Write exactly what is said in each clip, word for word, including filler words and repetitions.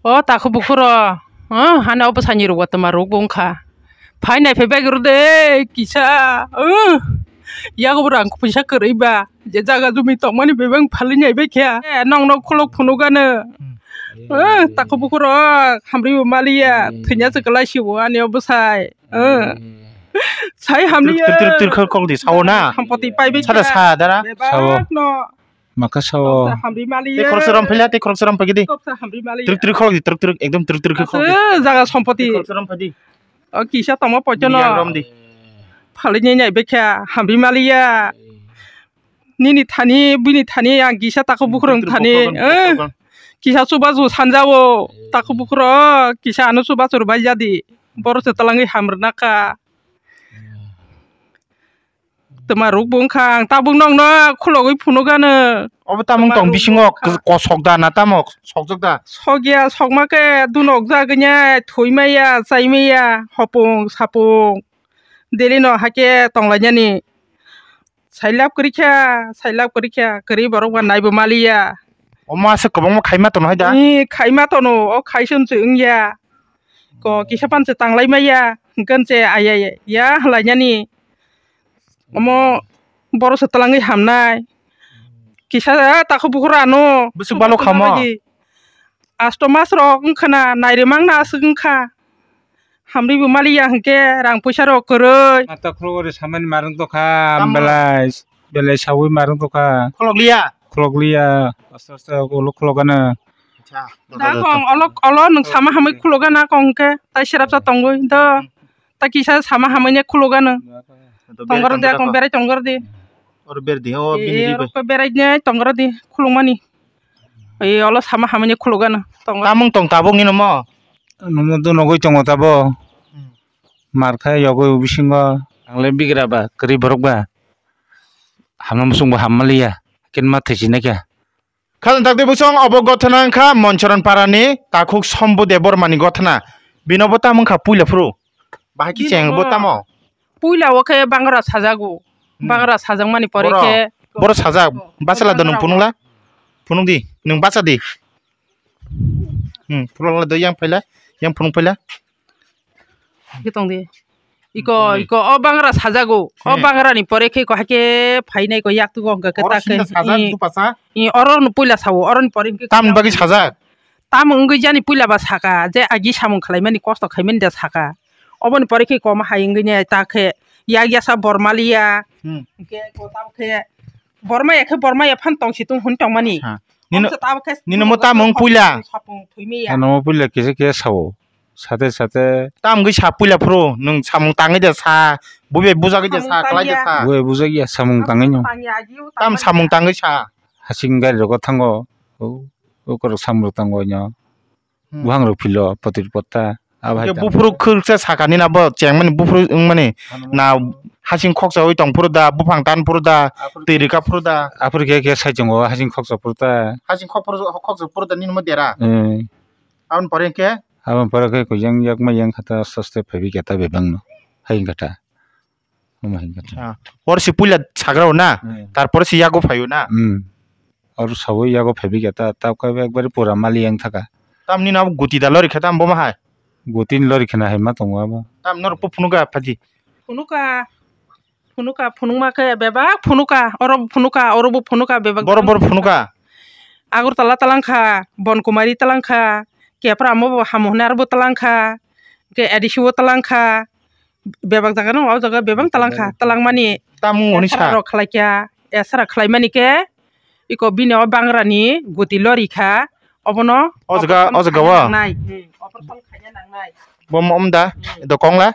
O takhuk bukhuro, o, hani o bwsani rwgo twma rwk bo wngkha. Phai naiphai bai rw de kisa, o, yago bo rang puisa kwrwi ba. Je jaga jumi tongmani bebak phalwi naibai khe. E, nokno khuluk phunukgano. Hmm. O, takhuk bukhuro, hamri bo maliya, hmm, thwina se kwlai sibo ani o bwsai. O. Hmm. Sai hamliya. Tir, tir, tir, tir, kok di, sao na? Sampati paibai khe. Sada sa, dara? Bebak sao. No. Maka sao. Toksa hamri mali. Tei khoroksa rom phaila, tei khoroksa rom phaikhe di. Toksa hamri mali. Trik trik khorok di, trik trik, ekdom trik trik khorok di. Aswk jaga sompoti. Tei khoroksa rom phai di. O kisa tongma poito no. Rom di. Phalwi nai nai bekha hamri mali ya. Nini thani, bini thani, ang kisa takhuk bukhurung thani. Trik trik khorok di, eh, khorok di. Kisa chubachu sanjao. Takhuk bukhuro, kisa ano chubachu rwbai jadi. Boro se twlangwi hamrwna kha. Twma rwk bo wngkha, ang tabuk nokno khulogwi phunukgano. Obo tamung tong bisingo kosok da na tamo sokjak da? Sokya, sokma khe dunok jagwinai, thwi maya, chai maya, hopung sapung. Daily no hakhe tonglainani. Sailap kwrwi kha, sailap kwrwi kha, kwrwi borok ba naibo maliya. Omo aswk kwbangma khaima tono hai da? Ee, khaima tono, o khaisum se wngya. Ko kisa pan se tanglai maya, hwnkhe se ayaya ya hwlainani. Omo boro se twlangwi hamnai. Kisa, ah, takhuk bukhur ano. Bwswk balo khamo? Asto mas rok wngkha na, nairwmang na aswk wngkha. Hamri bo maliya hwnkhe rang puisa rok kwrwi. Mata khulugwi samani marwng tokha, belai, belai sawi marwng tokha. Khulokliya? Khulokliya, aste aste ulo khulogana. Da kong, olo, olo nwng sama hamwi khulogana kong hwnkhe, tai serapsa tongwi do. Ta kisa sama hamwi ne khulugano. Tongor de akong berai tongor de. Oro ber di, o bini ri bai. Berai ne tongor de khulugmani. Ei olo sama hamwi ne khulugano. Tongor. Tamung tong tabuk nino mo? Nomo do nogoi tongo tabo. Hmm. Mar kha yogoi bisingo. Ang le bigra ba, kwrwi borok ba. Hamno musung bo hamma liya. Ken ma thwi sinai kha. Khajang tak twi bwsong obo gothana wngkha Monchoron parani takhuk Sombu Debbarmani gothana. Bino bo tamo wngkha puila phuru. Bahai khe cheng bo tamo? Puila o khe bangra sajago. Hmm. Bangra sajakmani pore khe. Boro sajak. Bachalaida nwng phunukla? Phunukdi. Nwng bacha di. Hmm. Phunukla do yang phaila. Yang phunuk phaila. Khe tong di. Iko, hmm, iko, o bangra sajago. O, hmm, bangra ni pore khe ko hakhe phainai ko yaktugo hwnkha khe ta khe. I, oro no puila sao, oro ni pore khe. Tamni bagwi sajak? Tam wngwi jani puila ba saka, je agi samung khlaimani kosto khaimani da saka. Oboni pore khe koma hai wngwi ne ta khe yak yasa bormaliya. Hmm. Hwnkhe ko tam khe bormaya khe bormaya phan tong si tung hwn tongmani. Ha. Nino, nino mo tamung puila. Sapung thwimaya. Ano mo puila kisa kisa sao. Sate sate. Tam gwi sa puila phuru, nwng samung tangwi de sa, bubai bujagwi de sa, kwlai de sa. Bubai bujagya samung tangwi no. Tam samung tangwi sa. Hasing gari rok thango. O, o korok samung tango no. Hmm. Buhang rok philo, potir potta. Abo hai. Buphuru khwrwksa sakani na bo chengmani buphuru wngmani na hasing khoksa oi tong phuru da, buphang tan phuru da, twi rika phuru da. Aphuru khe khe sai chongo hasing khoksa phuru ta. Hasing khok phuru, khoksa phuru da nini mo dera. Hmm. Aboni pore khe? Aboni pore khe koi yang yak ma yang khata saste phaibi khe ta bebang no. Hai kata. Omo hai kata. Ah, por si puila sagra o na, hmm, tar por si yago phaio na. Hmm. Or sawi yago phaibi khe ta, ta khe ekbari pura mali yang thaka. Tam nini abo guti da lori khe tam bo ma hai? Guti ni lori khena hai ma tongo abo. Tam norok po phunuk ga phadi. Phunuka, phunuka, phunukma khe bebak phunuka, oro phunuka, oro bo phunuka bebak. Boro boro phunuka. Agartala talangkha, Bonkumari talangkha, Kepra amo bo hamu hwnwi aro bo talangkha, ke A D C o talangkha, bebak jaga no o jaga bebak talangkha, talangmani. Tamung hwnwi sa. Esra rok khlaikha, esra khlaimani khe, iko bini o bangrani guti lori kha, obono o jaga, o jaga o. Operation khaina nangnai. Hmm, operation khaina nangnai. Bo mo om da, hmm, do kong la?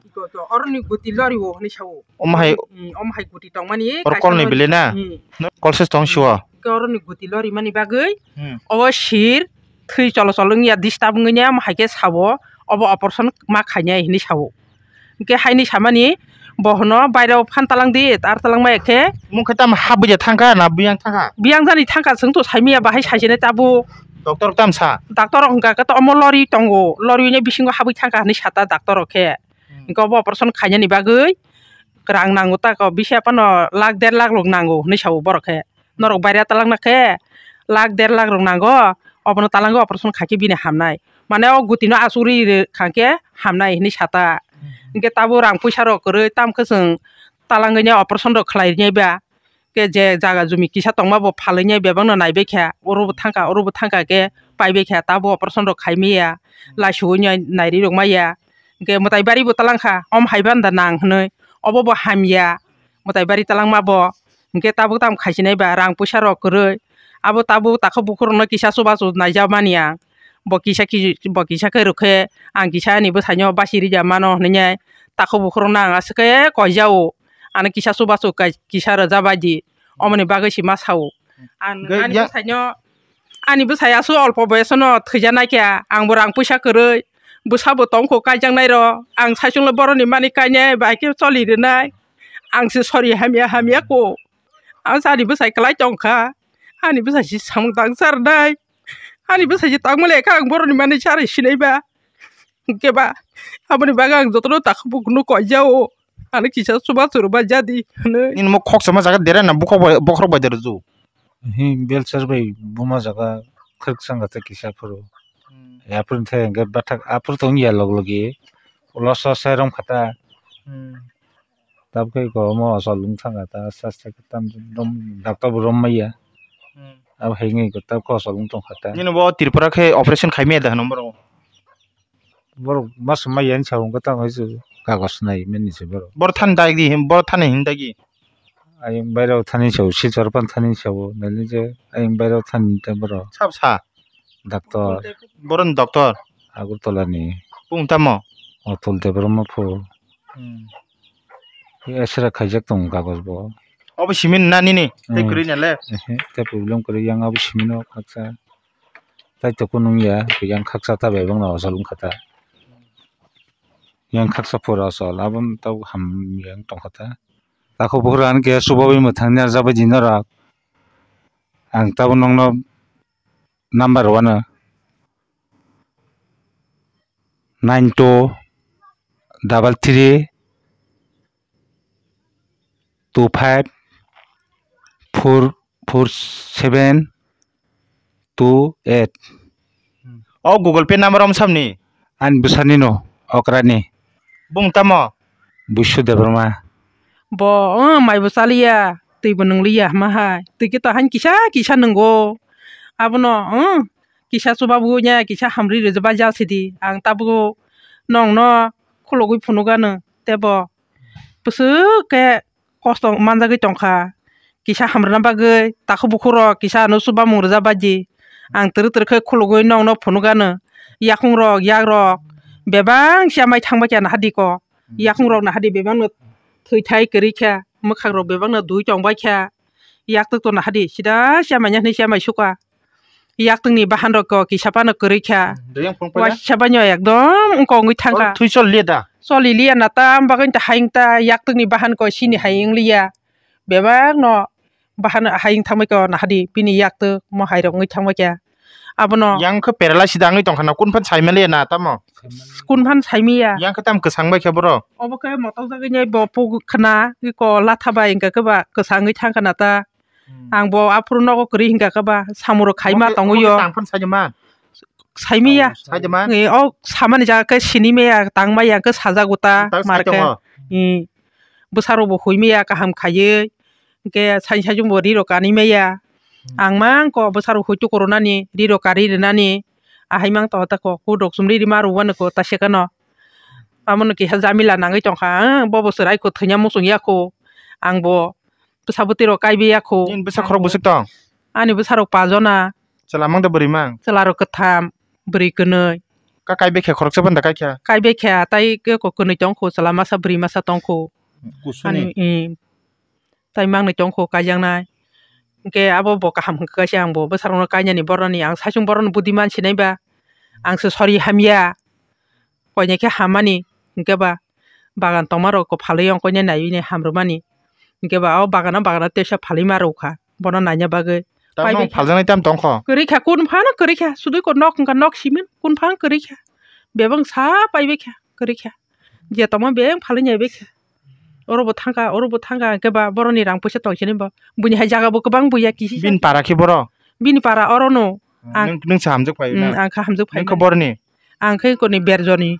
Iko, iko, oroni guti lori o hwnwi sao. Om hai. Hmm, om hai guti tongmani. Or kaisa kol ni lori bile na? Hmm. Kol ses tong siwa. Iko oroni guti lori mani bagwi, hmm, obo sir, thwi cholo cholo wngya disturb wngya, omo hai khe sao, obo operation ma khainai hwnwi sao. Hwnkhe haini samani bo hwno baireo phan talang di, tar talang maya khe. Mung khe tamo ha buja thangkha na biyang thangkha? Biyang jani thangkha, chwng to saimanya bahai saisene tabuk. Doctor rok tamo sa? Doctor rok hwnkha khe to omo lori tongo, lori ni bisingo habwi thangkha hwnwi sa ta doctor rok khe. Hmm. Hwnkhe obo operation khainani bagwi rang nango ta ko, bisi phano lakh der lakh rok nango hwnwi sao borok khe. Norok baire talangna khe lakh der lakh rok nango, obono talangwi operation khaikhe bini hamnai. Mane o gutino achugwi rwkha khe hamnai hinwi sata. Hinkhe tabuk rang puisa rok kwrwi, tamo khe chwng talangwino operation rok khlai rwya ba. Khe je jaga jumi kisa tongma bo phalwi bebakno naibai kha, oro bo thangkha, oro bo thangkha khe paibai kha, tabuk operation rok khai maya, laisugwi nairwi rok maya. Hinkhe mwtai bari bo talangkha, om hai banda nang hinwi, obo bo hamya, mwtai bari talangma bo. Hinkhe tabuk tamo khaisinai ba, rang puisa rok kwrwi. Abo tabuk takhuk bukhuk rokno kisa chubachu naijak mani ang. Bo kisa ki-, bo kisa khe rwkhe ang kisa ani bwsaino basi rwja mano hinwi takhuk bukhuk rokno ang aswk khe koijao. Ano kisa chubachu kai-, kisa rwja bai di. Omoni bagwi se ma sao. Ang Ge-, ani ya- bwsaino, ani bwsai aswk olpo boyosono thwijanai khe, angbo rang puisa kwrwi, bwsabo tongkho kaijaknai rok. Ang saichungno boroni mani kainai bai khe choli rwnai. Ang se sori hamya hamya ko. Ang se ani bwsai kwlai tongkha. Ani bwsai se samung tang charwnai. Ani bwsai se tangma lekha ang boroni mani charwi sinai ba. Hinkhe ba, aboni bagwi ang jotono takhuk bukhukno koijao. Ano kisa chubachu rwba jadi hinwi. Nini mo khoksa ma jaga dera na bukhok bai, bokhorok bai dera ju. Hi belchar bai buma jaga khwrwk chang kha tei kisa phuru. Hmm. Aphuru thai hwnkhe bathak aphuru tong ya log logi. Ulo so sai rom kha ta. Hmm. Tabukhe ko omo osol wng thang kha ta, aste aste khe tam rom, doctor bo rom maya. Hmm. Abo hai wngwi ko tabukhe osol wng tong kha ta. Nini bo Tripura khe operation khai maya da hwnwi borok? Borok mas maya hinwi sa wng kha ta, hai se kagos nai mani se borok. Borok thani dagi, borok thani hin dagi. Ayang bairok thani sao, Silchar pan thani sao, nani je ayang bairok thani ta borok. Sab sa? Doctor. Borok ni doctor? Agartala ni. Bung tamo? Atul Debbarma pho. Hmm. Esra khaijak tong kagoj bo. Obo simin na nini? Tei Hmm. kwrwi na le? Ehe, tei problem kwrwi yang abo simino khaksa. Tai to kunung ya, yang khaksa ta bai bang na osol wng kha ta. Yang khaksa pura osol, abo ta ham yang tong kha ta. Takhuk bukhuk rok ani keha chubaui mwthangni arjak bai di norok. Ang tabuk nokno number wano nine two double three two five four four seven two eight. O Google Pay number om samni? Ani bwsani no, okrani. Bung tamo? Busu Debbarma. Bo, o, mai bo chaliya, twi bo nwngliya, hama hai. Twi khe to hain kisa, kisa nwngo. Abono, o, kisa chubabu nya, kisa hamri rwjaba jal sidi. Ang tabuk nongno khulugwi phunukgano, tebo bwswk khe kosto manjagwi tongkha. Kisa hamrwna bagwi takhuk bukhuk rok kisa ano chubamung rwjak bai di. Ang twrwk twrwk khe khulugwi nokno phunukgano. Yakung rok, yak rok bebak se amai thangbai kha naha di ko. Yakung rok naha di bebak no thwi thai kwrwi kha. Mwkhang rok bebak no dui tong bai kha. Yak twk to naha di sida se amai nya hinwi se amai sukha. Yaktwng ni bahan rok ko kisa phano kwrwi kha. Hmm, dui yang phung paida? Waisa bai no ekdom wngkha wngwi thang kha. Oro thwi chol liya da? Choli liya na tam bagwi ta hayung ta yaktwng ni bahan ko sini hayung liya. Bebak no bahan hayung thang bai ko naha di bini yaktwk mo hai rok wngwi thang bai kha. Abono Yang khe paralysis da wngwi tong kha na kun phan sai ma liya na tamo? Kun phan sai miya. Yang khe tam kwsang bai kha boro? Obo khe motok jagwi nai bo puk khna ko latha bai wngkha khe ba kwsang wngwi thang kha na ta. Hmm. Ang bo aphuru nogo kwrwi hinkha khe ba, samung rok khai ma tongwi yo. Omo khe tang phano sai de man? Sai miya. Sai de man? Ngi o samani jaga khe sini meya, tang maya khe sajago ta. Tang sai mar khe tongo. Ngi bwsa rok bo hui meya kaham khaiwi. Hinkhe sai sajung bo ri rok kanwi meya. Hmm. Ang mang ko bwsa rok hui tuku rwnani, ri rok kari rwnani. Ahai mang to ta ko, kudrok chumri rima rwani ko ta se khe no. Amo no keha jamila nangwi tongkha, ang bo bo chwrai ko thwina muchung ya ko. Ang bo bwsa bwtwi rok kaibi ya kho. Nini bwsa khorok bwswk tong? Ani bwsa rok pa jona. Chwla mang da bwrwi mang? Chwla rok kwtham, bwrwi kwnwi. Ka kaibi khe khoroksa banda kai kha? Kaibi kha, tai khe ko kwnwi tong kho, chwla masa bwrwi masa tong kho. Kusuni? Ani, i, tai mang ni tong kho kaijaknai. Hinkhe abo bo kaham hwnkha kaisa ang bo bwsa rok no kainani boroni, ang saichung boroni budi man sinai ba. Ang se sori hamya. Koinai khe hammani, hinkhe ba bagan tongma rok ko phalwi ongkoi nai naiwi nai hamrwmani, hinkhe ba o bagano bagano tesa phalwi ma rwkha bono naina bagwi. Tamo phaljaknai tam tongkho? Kwrwi kha, kun phano kwrwi kha, sudui ko nok wngkha nok simin, kun phano kwrwi kha, bebak sa paibai kha, kwrwi kha, je tongma bebak phalwi naibai kha. Oro bo thangkha, oro bo thangkha, hinkhe ba boroni rang puisa tong sini bo, buini hai jaga bo kwbang buya kisi. Bini para khe boro? Bini para orono. Ang Nwng, nwng sa hamjak phai Mm, na? Ang kha hamjak phai Nwng na. Kha borni? Ang khe koni Berjoni.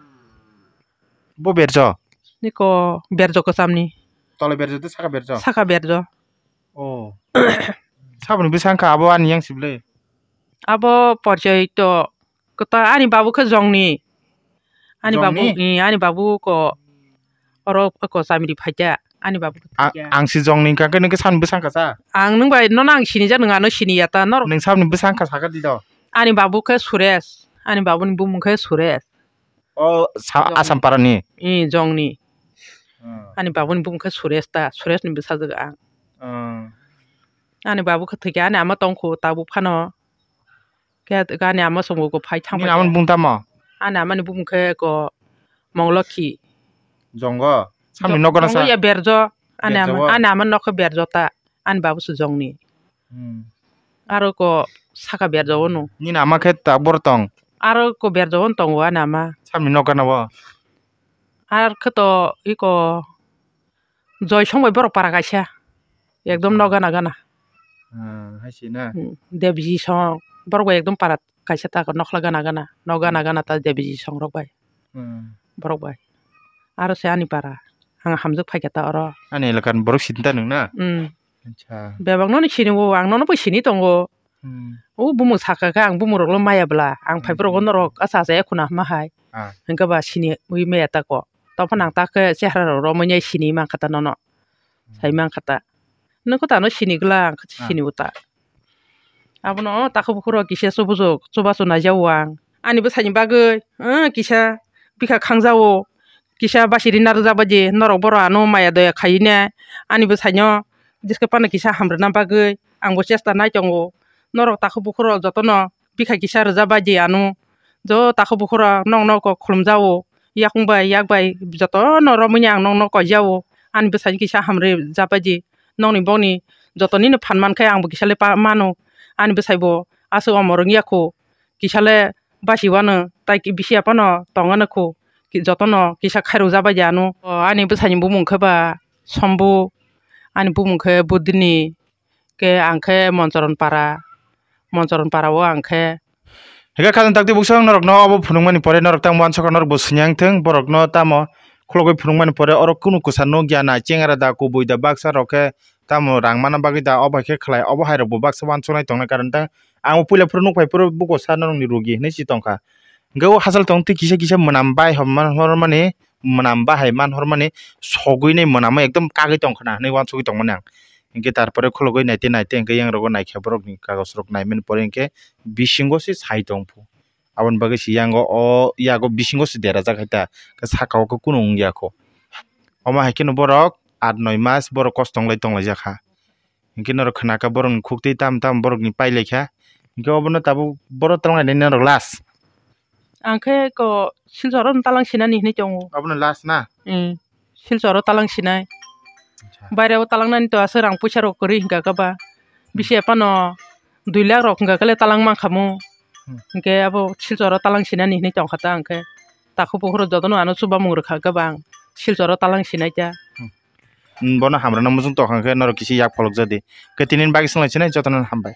Bo Berjo? Niko Berjo kwchamni. Tole Berjo tei saka Berjo? Saka Berjo. Oh. Saboni bwsa wngkha abo ani yang sible? Abo porjoi to kwta ani babu khe jongni. Ani babu, Jongni? Ih, ani babu ko oro ko chamri phaikya. Ani babu ko A-, thikya. Ang si jongni hwnkha khe nwng khe saboni bwsa wngkha sa? Ang nwng bai nono ang sinijak nwng ano siniya ta norok. Nwng saboni bwsa wngkha saka di do. Ani babu khe Suresh. Ani babuni bumung khe Suresh. O sa-, Jongni. Assam parani? Ih, jongni. Hmm. Ani babuni bumung khe Suresh ta. Sureshni bwsajwk ang. Hmm. Ani babu khe thikya ani ama tongkhu tabuk phano. Khe ani ama songo ko phai thang Nini phai amani khe. Bung tamo? Ani amani bumung khe ko Monglokhi. Jongo? Samni Jong-, nokgana sa? Jongo ya Berjo. Ani ama, Berjo o? Ani ama nokha Berjo ta. Ani babu su jongni. Hmm. Aro ko saka Berjo o no. Nini ama khe ta bor tong? Aro ko Berjo o tongo ani ama. Samni nokgana o? Ar khe to iko Joy song bai borok para kaisa. Ekdom no gana gana. Ah, hai se na? Hmm, Debji song borok bai ekdom para kaisa ta nokhla gana gana. No gana gana ta Debji song rok bai. Hmm. Borok bai. Aro se ani para. Ang hamjak phaikha ta oro. Ani elakani borok sini ta nwng na? Hmm. Acha. Bebak no ni sini o, ang nono bo sini tongo. Hmm. O bumung saka khe ang bumung rok lo maya bla. Ang phai borok Hmm. norok asa asa ekhuna hama hai. Ah. Hingke ba sini ui maya tako. Tokphano ang tak khe chehra rok romwi nai sini mankha ta nono. Hmm. Sai mankha ta. Nokho tano sini gla ang khe Ah. sini uta. Abono o takhuk bukhuk rok kisa chubuchuk chubachu naijao ang. Ani bwsani bagwi, ah, kisa bikha khangjao. Kisa basi rina rwjak bai di norok borok ano maya doya khaina ani bwsaino jeske phano kisa hamrwna bagwi angbo chesta nai tongo. Norok takhuk bukhuk rok jotono bikha kisa rwjak bai di ano jo takhuk bukhuk rok nok nok kok khulumjao yakung bai yak bai jotono romwi ang nok nok koijao ani bwsaino kisa hamrwi rwjak bai di nokni bokni jotonino phan mankhe angbo kisa le mano ani bwsaibo aswk omor wngya kho. Kisa le basi wano tai bisi aphano tong ano kho jotono kisa khairok jabai de ano. O ani bwsani bumung khe ba Sombu, ani bumung khe Budini, khe ang khe Monchoron para, Monchoron para o ang khe. Hingke khajang takti buksa ang norok no obo phunukmani pore norok tamo uansukha norok bo sini ang thung borok no tamo khulogwi phunukmani pore oro kunu kwsa nukya na chengra da kubui da baksa rok khe tamo rang mana bagwi da obo hai khe khlai obo hai rok bo baksa uansuknai tongnai karon tang. Ang o puila phuru nukphai phuru buko sa norokni rugi hinui si tongkha. Hingke o hachal tong twi kisa kisa mwnam bai hom man hormani, mwnam bahai man hormani sogwi nai mwnamo ekdom kagwi tongkha na hinui uansugwi tongmani ang. Hingke tarpore khulugwi naite naite hingke yang rogo naikha borokni kagos rok naimani pore hingke bisingo se sai tongphu. Aboni bagwi se yango o yago bisingo se derajak hai ta, saka o khe kunu wngya kho. Omo hai kheno borok aat noi mas borok kosto wngwi tonglaijak kha. Hinkhe norok khna kha borokni khuk twi tamo tamo borokni pailaikha. Hinkhe obono tabuk borok twlang lainani norok last. Ang khe ko Silcharo no talang sinani hinui tongo. Obono last na? Em, Silcharo talang sinai. Acha. Baire o talang nani to aswk rang puisa rok kwrwi hinkha khe ba. Bisi ephano dui lakh rok hinkha khe le talang mankha mu. Hmm. Hinkhe abo Silcharo talang sinani hinui tongkha ta ang khe. Takhuk bukhuk rok jotono ano chubamung rwkha khe ba ang Silcharo talang sinai ta. Hmm. Bono hamrwna muchung tongkha khe norok kisa yak pholok jadi. Khe tini bagwi swnglaisini jotono hambai.